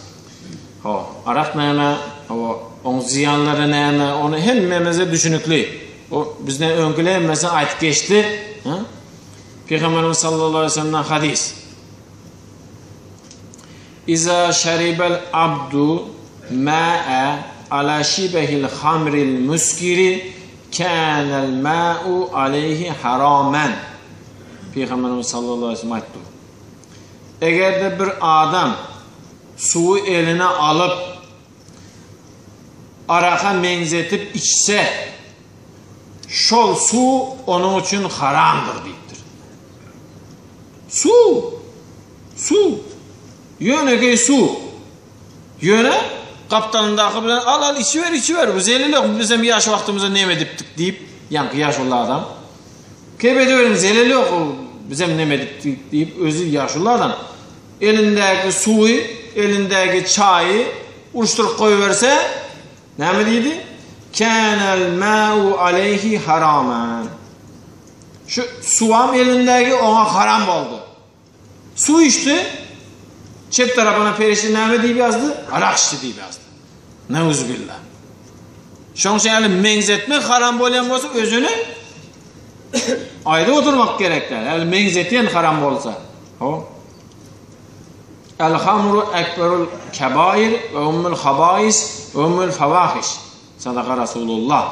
Hawa, arak näme? Hawa, oň zyýanlary näme? Ony hemmemize düşünikli. O bizden öňküler hemmesini aýdyp geçdi. Ha? Pygamberimiz sallallahu aleyhi ve sellem'den hadis. Iza şaribel abdu ma'a ala şibehil hamril muskiri kânel ma'u aleyhi haramen. Pygamberimiz sallallahu aleyhi ve sellem aýtdy. Eger-de bir adam suwy eline alyp. Araka meňzetip içse, şol suw onuň üçin haramdyr diýipdir. Suw! Suw! Ýönekeý suw. Ýöne gapdalyndaky bilen al al içiber içiber bu zelel ýok bizem ýaş wagtymyzda neme edipdik diýip ýaňky ýaşuly adam kep ediberiň zelel ýok bizem neme edipdik diýip özi ýaşuly adam elindäki suwy elindäki çaýy uruşdyryp goýberse näme diýdi känel ma'u aleýhi haraman şu suwam elindäki oňa haram boldy. Suw içdi. Çep tarapyna perişde näme diýip ýazdy? Arak içdi diýip ýazdy. Neuzubillah. Şoň üçin ýaly meňzetmek haram bolýan bolsa özüni aýdyp oturmak gerek däl. Ýaly meňzetýän haram bolsa. Ho. El hamru ekberul kebair we ummul habais we ummul fawahiş. Sadaka Rasulullah.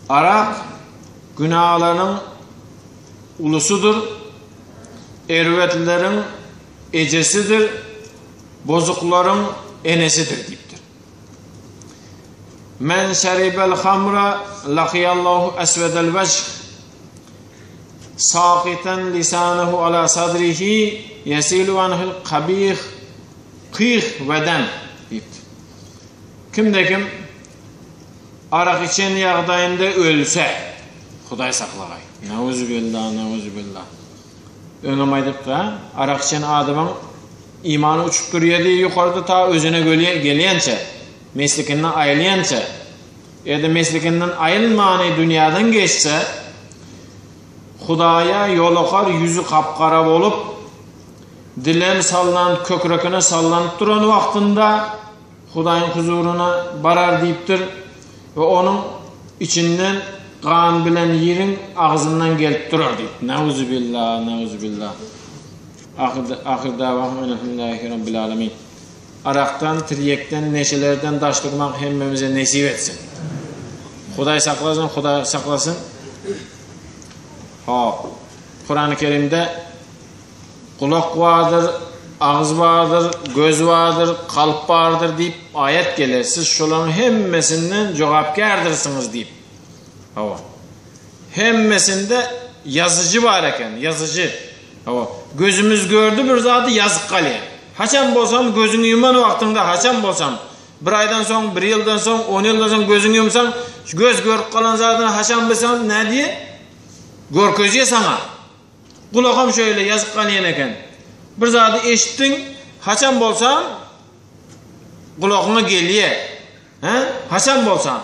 Arak günalaryň ulusydyr, erbetleriň ejesidir, bozuklaryň enesidir diýipdir. Men şeribel hamra lakiyallahu esvedel vejh saqitan lisanuhu ala sadrihi yesilu anhul qabih kyh we dem diýipdir. Kimde kim arak içen ýagdaýynda ölse, Hudaý saklagaý. Neuzubilla, neuzubilla. Öňem aýdypdyk, ha? Arak içen adamyň imany uçup durýar diýip ýokarda ta özüne gelýänçä, meslikinden aýylýança, ýa-da meslikinden aýylmany dünýäden geçse, Hudaýa ýolukar ýüzi gap-gara bolup, dilem sallanyp, kökrekine sallanyp duran wagtynda Hudaýyň huzuryna barar diýipdir we onuň içinden gan bilen ýeriň agzyndan gelip durar diýip. Neuzubilla, neuzubilla. Ahyr dawahum elhamdülillahi rabbil alamin. Arakdan, tirýekden, neşelerden daş durmak hemmemize nesip etsin. Hudaý saklasyn, Hudaý saklasyn. Hop. Kurany Kerimde Gulak bardyr, agyz bardyr, göz bardyr, kalp bardyr diýip aýat geler. Siz şolaryň hemmesinden jogapkärdirsiňiz diýip. Hawa. Hemmesinde ýazyjy bar eken, ýazyjy. Hawa. Gözümiz gördi bir zady ýazyp galýar. Haçan bolsam gözüňi ýuman wagtyňda haçan bolsam bir aýdan soň, bir ýyldan soň, on ýyldan soň gözüňi ýumsaň, şu göz görüp galan zadyny haçan bilseň nädýär? Görkezýär saňa. Gulagam şöyle ýazyk galýan eken. Bir zady eşitdiň, haçan bolsam gulagyňa gelýär. Hä? Haçan bolsam.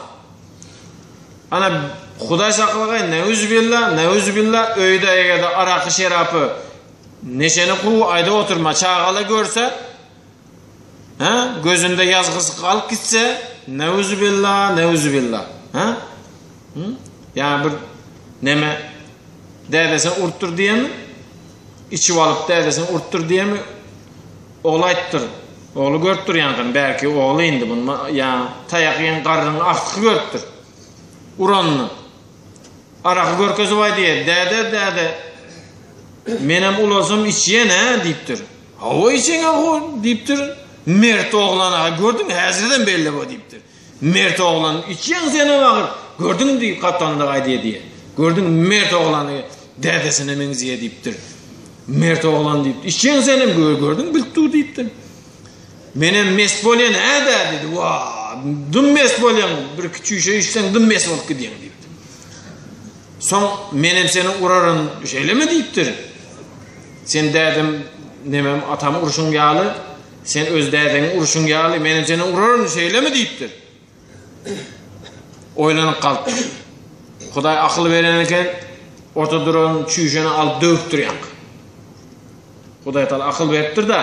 Ana Hudaý saklagaý, neuzubilla, neuzubilla öýde eger-de araky şerapy neşeni gowy aýdyp oturma, çagalar görse, hä? Gözünde ýazgysy galyp gitse, neuzubilla, neuzubilla. Hä? Ýa bir neme Dädesini urupdyr diýemi? Içip alyp dädesini urupdyr diýemi? Ogly aýtdyr. Ogly görüpdir ýaňkyny, bärki ogly indi bunu ýa taýak iýen garrynyň agtygy görüpdir. Uranyny. Araky görkezip aýdýar, Däde, däde, menem ulalsam içýän-ä diýipdir. Hawa içeň-ä diýipdir. Mert oglan-a, gördüňmi, häzirden belli bu diýipdir. Mert oglan içýäň senem agyr. Gördüňmi diýip gapdalynda aýdýar diýýär. Gördüňmi mert oglany dädesine meňzeýär diýipdir. Mert oglan diýip. Içýäň senem gördüň bilip dur diýipdir. Menem mest bolýan hä dä diýdi. Wa, dym mest bolýaň. Bir iki çüýşe içseň dym mest bolup gidýäň diýipdir. Soň menem seni uraryn şeýlemi diýipdir. Sen dädem nemem atamy urşuň ýaly Sen öz dädeňi urşuň ýaly, menem seni uraryn, şeýlemi diýipdir. Oýlanyp galypdyr. Hudaý akyl beren eken, orta duran çüýşeni alyp döwüpdir ýaňky. Hudaý Taala akyl beripdir-de.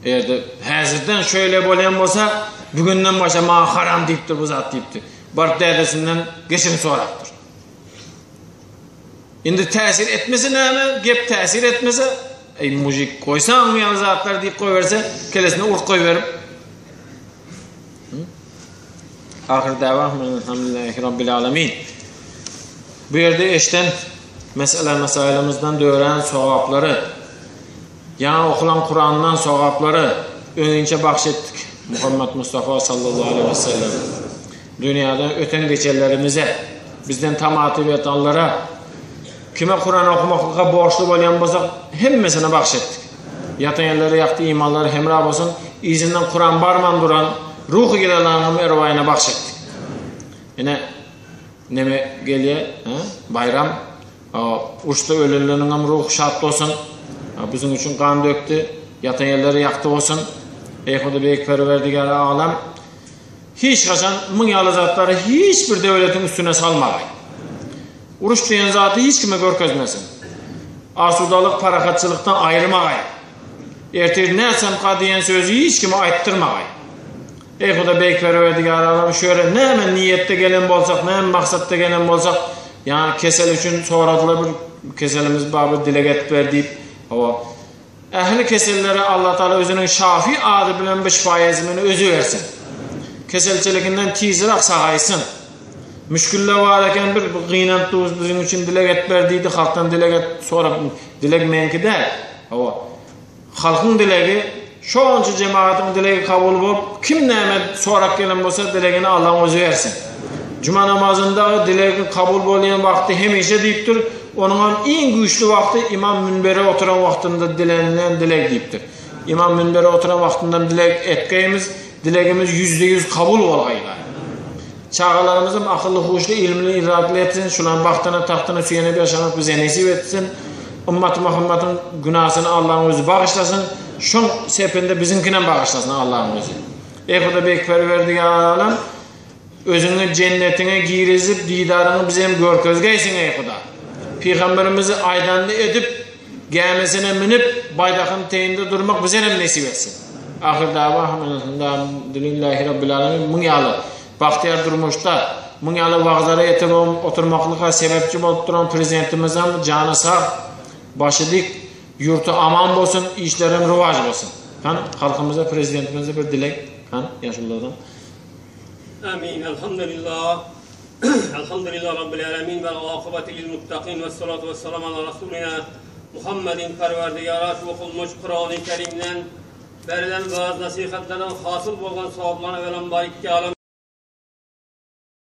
Eger-de häzirden şeýle bolýan bolsa, bugünden başa maňa haram diýipdir bu zat diýipdir. Baryp dädesinden geçirim sorapdyr. Indi täsir etmese näme? Gep täsir etmese, eý mujik goýsaň bu ýaly zatlar diýip goýberse, kelesine urup goýberip. Ahyr dawahum elhamdülillahi rabbil alamin. Bu ýerde eşden mesele mesaýlymyzdan dörän sogaplary, ýaňy okulan Kurandan sogaplary. öňinçä bagş etdik Muhammet Mustafa sallallahu aleýhi we sellem. Dünýäden öten geçenlerimize, bizden tamaty betanlara, kime Kuran okumaklyga borçly bolýan bolsak, hemmesine bagş etdik. Ýatan ýerleri ýagty imanlary hemra bolsun, yzyndan Kuran barman duran ruhy gidenleriň erwaýyna bagş etdik. Ine, neme gelýär, baýram, uruşda ölenleriň hem ruhy şat bolsun, biziň üçin gan dökdi, ýatan ýerleri ýagty bolsun. Eý Huda Beýik Perwerdigär Alam, Hiç haçan muň ýaly zatlary hiç bir döwletiň üstüne salmagaý. Uruş diýen zady hiç kime görkezmesin. Asudalyk parahatçylykdan aýyrmagaý. Ertir nätsemka diýen sözi hiç kime aýtdyrmagaý. Eý Huda Beýik Perwerdigär Alam şu ýere näme niýetde gelen bolsak, näme maksatda gelen bolsak, ýa kesel üçin soradylar bir keselimiz bar bir dileg edip ber diýip, hawa. Ähli kesellere Allatagala özüniň Şafi ady bilen bir şypa ezmini özi bersin. Keselçiliginden tizräk sagaýsyn. Müşgiller bar eken bir gynanyp durus biziň üçin dileg et ber diýdi halkdan dileg et sorap dileg meňki däl. Hawa. Halkyň dilegi şonça jemagatyň dilegi kabul bolup kim näme sorap gelen bolsa dilegini Allaň özi bersin. Juma namazynda dilegiň kabul bolýan wagty hemişe diýipdir. Onuňam iň güýçli wagty imam münbere oturan wagtynda dilenilen dileg diýipdir. Imam münbere oturan wagtyndan dileg etgeýimiz, dilegimiz 100% kabul bolgaýlar. Çagalarymyzam akylly, huşly, ilmli, idrakly etsin, şularyň bagtyna, tagtyna süýenip ýaşamak bize nesip etsin. Ymmaty Muhammediň günasyny Allaň özi bagyşlasyn. Şoň sepinde biziňkinem bagyşlasyn Allaň özi. Eý Huda Beýik Perwerdigär Alem, Özüňi jennetiňe girizip, didaryňy bize hem görkezgeýsiň, eý, Huda! Pygamberimizi aýdanyny edip, gämisine münüp, baýdakyň teýinde durmak bize hem nesip etsin. Ahyr dawahum enelhamdülillahi rabbil alemin Muň ýaly bagtyýar durmuşda, muň ýaly wagzlara ýetip oturmaklyga sebäpçi bolup duran Prezidentimizem jany sag, başy dik, ýurty aman bolsun, işlerem rowaç bolsun. Hany, halkymyza, Prezidentimize bir dileg, hany, ýaşululardan. Amin. Elhamdülillah. Elhamdülillah Rabbil alemin vel akıbeti lil muttakin ve salatu ve selam ala Resulina Muhammedin Perverdigara şu okulmuş Kur'an-ı Kerim'den verilen vaaz nasihatlerden hasıl bolgan savaplarına veren barikki alem.